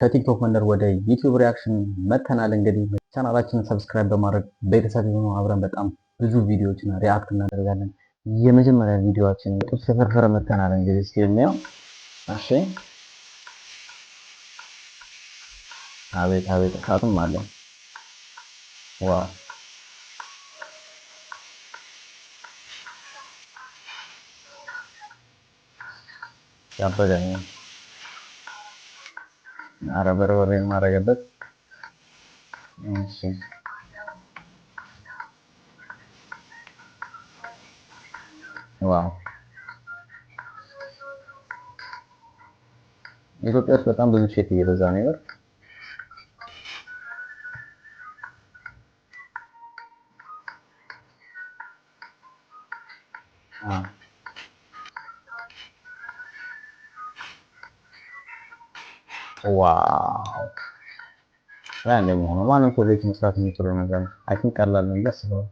ከቲክቶክ መንደር ወደ ዩቲዩብ reaction መተናል። እንግዲህ ቻናላችንን subscribe በማድረግ ቤተሰብ የሆኑ አብረን በጣም ብዙ ቪዲዮዎችን react እናደርጋለን። የመጀመሪያ ቪዲዮችን ጥብስ ፍርፍር መተናል። እንግዲህ እስኪ እንየው። እሺ፣ አቤት አቤት፣ እሳቱም አለው። Wow፣ ያበደ ነው። አረ በርበሬ ማረገበት። እሺ፣ wow፣ ኢትዮጵያ ውስጥ በጣም ብዙ ሼፍ እየበዛ ነው ይበር። Wow፣ ላይ እንደመሆኑ ማንም ሰው ቤት መስራት የሚችለው ነገር ነው። I think ቀላል ነው ብዬ አስባለሁ።